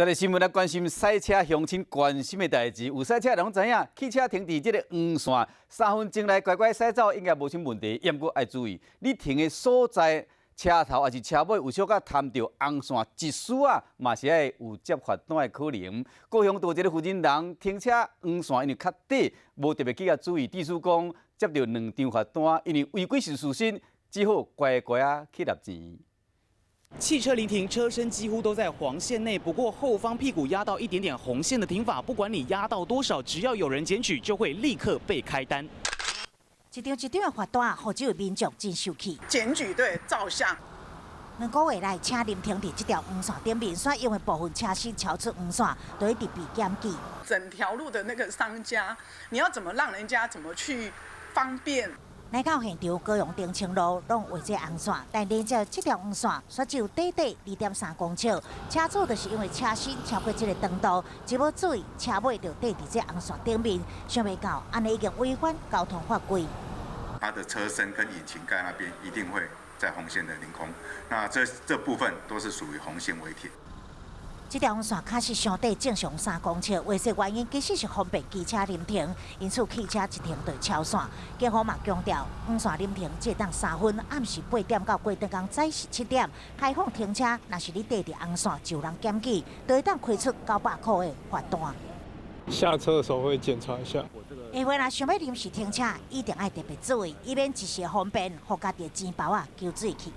這个新聞來關心賽車鄉親關心的代誌，有賽車人攏知影，汽車停佇這个黃線，3分鐘內乖乖駛走應該無啥問題。毋過愛注意，你停的所在車頭抑是車尾有小可澹著紅線一絲仔，嘛是愛有接罰單的可能。高雄有一个負責人停車黃線因為較短，無特別去共注意，致使講接著兩張罰單，因為違規是事實，只好乖乖仔去納錢。汽車臨停，車身幾乎都在黃線內，不過後方屁股壓到一點點紅線的停法，不管你壓到多少，只要有人檢舉，就會立刻被開單。一張一張的罰單，予這位民眾真生氣。檢舉對照相。2個月來，車臨停佇這條黃線頂面，煞因為部分車身超出黃線，就一直被檢舉。整條路的那個商家，你要怎麼讓人家怎麼去方便？來到現場，高雄澄清路攏畫這紅線，但連接這條黃線，煞只有短短2.3公尺。車主就是因為車身超過這个長度，一無注意，車尾就綴佇這紅線頂面，想袂到按呢已經違反交通法規。它的車身跟引擎蓋那邊一定會在紅線的領空，那這部分都是屬於紅線違停。這條紅線確實傷短，正常3公尺，畫設原因其實是方便機車臨停，因此汽車一停就超線。警方嘛強調，黃線臨停只當3分，暗時8點到過轉工早時7點開放停車。若是你綴佇紅線，就有人檢舉，就會當開出900塊的罰單。下車的時候會檢查一下。下回若想欲臨時停車，一定愛特別注意，以免一時方便，予家己的錢包仔搝水去。